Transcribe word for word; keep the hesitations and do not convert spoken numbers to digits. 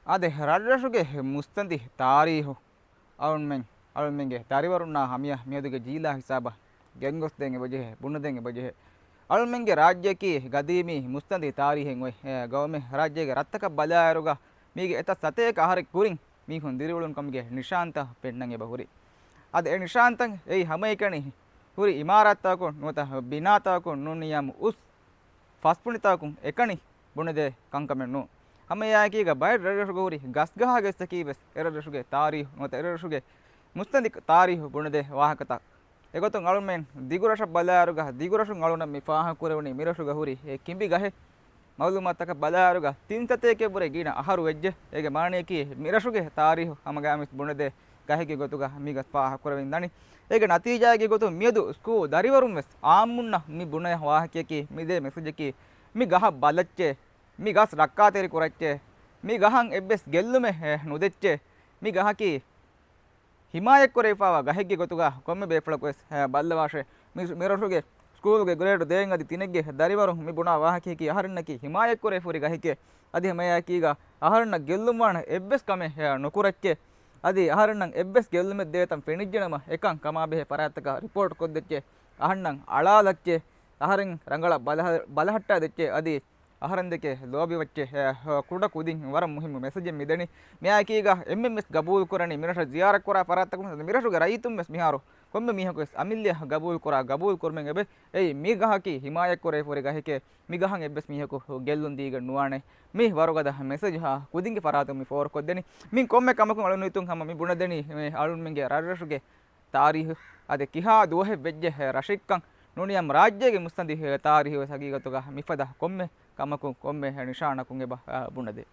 އާދެ، ރަށްރަށުގެ މުއްސަނދި ތާރީހު އަޅުމެން، އަޅުމެންގެ ދަރިވަރުންނާ ހަމަޔަށް މިއަދުގެ ޖީލާ ހިސާބަށް ގެންގޮސްދޭން އެބަޖެހޭ، ބުނެދޭން އެބަޖެހޭ. އަޅުމެންގެ ރާއްޖެއަކީ ގަދީމީ މުއްސަނދި ތާރީހެއް އޮތް، އެ، ގައުމެއް. ރާއްޖޭގެ ރަށްތަކަށް ބަލާއިރުގަ މީގެ އެތައް ސަތޭކަ އަހަރެއް ކުރިން މީހުން ދިރިއުޅުން ކަމުގެ ނިޝާންތައް ފެންނަން އެބަ ހުރި. އަދި އެ ނިޝާންތައް އެއީ ހަމައެކަނި ހުރި އިމާރާތްތަކުން ނުވަތަ ބިނާތަކުން ނޫނިއްޔާމު އުސް ފަސްފުނިތަކުން އެކަނި ބުނެދޭ ކަންކަމެއް ނޫން. ހަމައެއާއެކީގަ ބައެއް ރަށްރަށުގަ ހުރި ގަސްގަހާގެ އެއްޗަކީ ވެސް އެރަށްރަށުގެ ތާރީހު ނުވަތަ އެރަށުގެ މުއްސަނދި ތާރީހު ބުނެދޭ ވާހަކަތައް. އެގޮތުން އަޅުމެން ދިގުރަށަށް ބަލާއިރުގަ ދިގުރަށުން އަޅުނަށް މި ފާހަގަކުރެވުނީ މިރަށުގަ ހުރި އެ ކިނބި ގަހެއް. މައުލޫމާތަކަށް ބަލާއިރުގަ ތިން ސަތޭކައަށްވުރެ ގިނަ އަހަރު ވެއްޖެ. އޭގެ މާނަޔަކީ މިރަށުގެ ތާރީހު ހަމަގައިމުވެސް ބުނެދޭ ގަހެއްގެ ގޮތުގަ މި ގަސް ފާހަގަކުރެވިން ދަނީ. އޭގެ ނަތީޖާއެއްގެ ގޮތުން މިއަދު ސްކޫލް ދަރިވަރުން ވެސް އާއްމުންނަށް މި ބުނޭ ވާހަކަޔަކީ، މި ދޭ މެސެޖަކީ، މި ގަހަށް ބަލައްޗޭ، މި ގަސް ރައްކާތެރި ކުރައްޗޭ، މި ގަހަށް އެއްވެސް ގެއްލުމެއް ނުދެއްޗޭ، މި ގަހަކީ ހިމާޔަތްކުރެވިފާވާ ގަހެއްގެ ގޮތުގަ ކޮންމެ ބޭފުޅަކު ވެސް ބައްލަވާށޭ. މި، މިރަށުގެ ސްކޫލުގެ ގްރޭޑް ދޭއިން އަދި ތިނެއްގެ ދަރިވަރުން މި ބުނާ ވާހަކަޔަކީ އަހަރެންނަކީ ހިމާޔަތްކުރެވިފަ ހުރި ގަހެކޭ. އަދި ހަމައެއާއެކީގަ އަހަރެންނަށް ގެއްލުންވާނެ އެއްވެސް ކަމެއް ނުކުރައްޗޭ. އަދި އަހަރެންނަށް އެއްވެސް ގެއްލުމެއް ދޭތަން ފެނިއްޖެނަމަ އެކަން ކަމާބެހޭ ފަރާތްތަކަށް ރިޕޯޓް ކޮށްދެއްޗޭ. އަހަންނަށް އަޅާލައްޗޭ. އަހަރެން ރަނގަޅަށް ބަލަހަ-، ބަލަހައްޓާދެއްޗޭ. އަދި އަހަރެންދެކެ ލޯބިވައްޗޭ. އެ، ކުޑަ ކުދިން ވަރަށް މުހިއްމު މެސެޖެއް މިދެނީ. މިއާއެކީގަ އެންމެންވެސް ގަބޫލުކުރަނީ މިރަށަށް ޒިޔާރަތްކުރާ ފަރާތްތަކުން މިރަށުގެ ރައްޔިތުންވެސް މިހާރު ކޮންމެ މީހަކުވެސް އަމިއްލަ ގަބޫލުކުރާ، ގަބޫލުކުރުމެއް އެބަ އެއީ މި ގަހަކީ ހިމާޔަތްކުރެވިފަ ހުރި ގަހެކޭ. މި ގަހަށް އެއްވެސް މީހަކު ގެއްލުން ދީގެން ނުވާނެ. މި ވަރުގަދަ މެސެޖް ހާ ކުދިންގެ ފަރާތުން މި ފޯރުކޮށްދެނީ. މި ކޮންމެ ކަމަކުން އަޅުން ހިތުން ހަމަ މި ބުނެދެނީ މި އަޅުންމެންގެ ރަށްރަށުގެ ތާރީހު އަދި ކިހާ ދުވަހެއް ވެއްޖެ ރަށެއްކަން ނޫނިއްޔާމު ރާއްޖޭގެ މުއްސަނދި ތާރީހު ވެސް ހަގީގަތުގަ މިފަދަ ކޮންމެ ކަމަކުން ކޮންމެ ނިޝާނަކުން އެބަ ބުނެދޭ.